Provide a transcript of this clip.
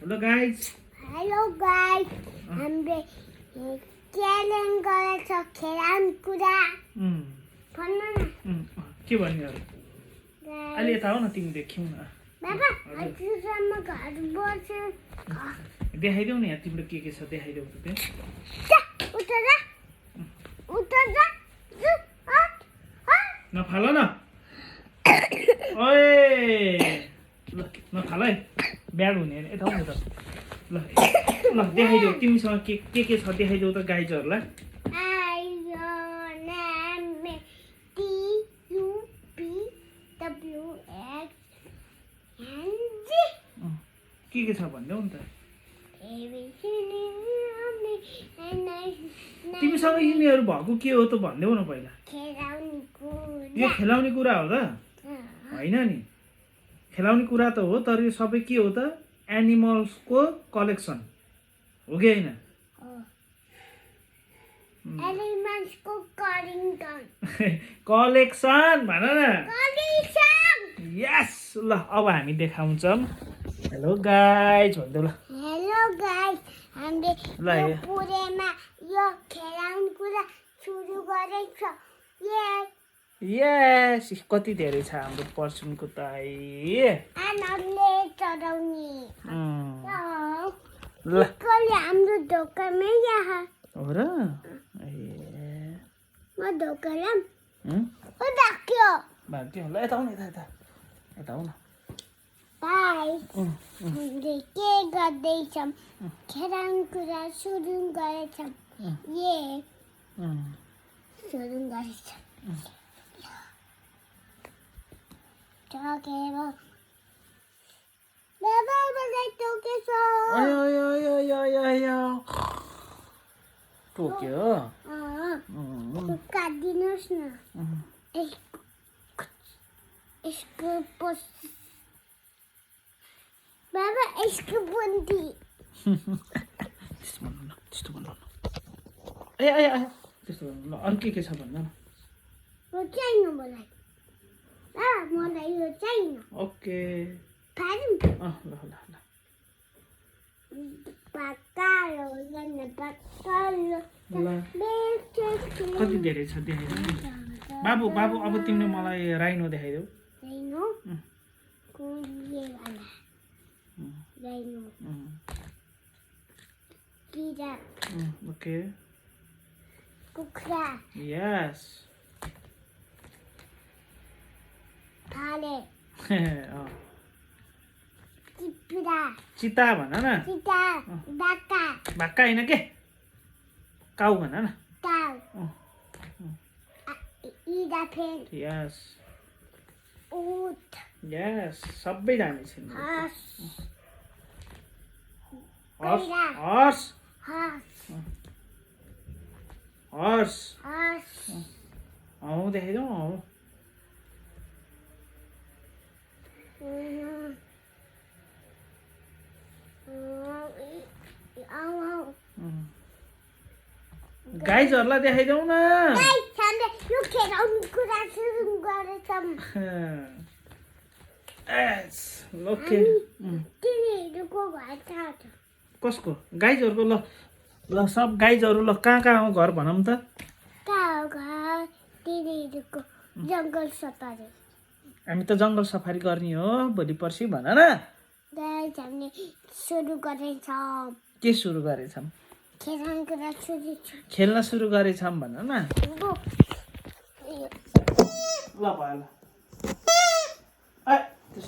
hello guys हामीले challenge गरेछ खेलाउने कुरा भन्नु न के भन्ने अरू अहिले यता आऊ न तिमी देखियौ न बाबा हजुरसम्म घर बस्यो देखाइदेऊ न यहाँ तिम्रो के छ देखाइदेऊ त त्यहाँ उता जा नफाल न ओए ल नफाल है ब्याड हुने यता आउनु त ल ल देखाइदेऊ तिमीसँग के छ देखाइदेऊ त गाइजहरूलाई के छ भन्देऊ नि त तिमीसँग यिनीहरू भएको के हो त भन्देऊ न पहिला यो खेलाउने कुरा हो त होइन नि खेलाउने कुरा त हो तर यो सबै के हो त एनिमल्सको कलेक्सन हो कि होइन कलेक्सन भन न यस ल अब हामी देखाउँछौँ हेलो गाइज भन्देऊ ल हेलो गाइज हामीले पुरेमा यो खेलाउने कुरा सुरु गरेछ यस कति धेरै छ हाम्रो पर्सनको त आनन्दले चढाउने ल हाम्रो दोकानमै यहाँ हो र म दोकान भाग्यो भाग्यो ल यता आउनु यता आउ न हामीले के गर्दैछौँ खेलाउने कुरा सुरु गरेछौँ सुरु गरेछौँ टोकेर बाबा मलाई टोकेछ टोक्यो काटिदिनुहोस् न यसको बाबा यसको बुन्दी त्यस्तो भन्नु ए त्यस्तो भन्नु ल अरू के छ भन्नु न यो चाहिन मलाई मलाई यो चाहिन ओके फारौँ ल कति धेरै छ देखाइदेऊ बाबु अब तिमीले मलाई राइनो देखाइदेऊ ओके कुखुरा यस भाले चिता भन न बाक्का होइन के काउ भन न यस यस सबै जानेछन् हर्स देखाइदेऊ गाइजहरूलाई देखाइदेऊ न कसको गाइजहरूको ल सब गाइजहरू ल कहाँ हो घर भनौँ त जङ्गल सफारी हामी त जङ्गल सफारी गर्ने हो भोलि पर्सि भन न हामीले सुरु गरेछौँ के सुरु गरेछौँ खेल्न सुरु गरेछौँ भन न ल भयो ल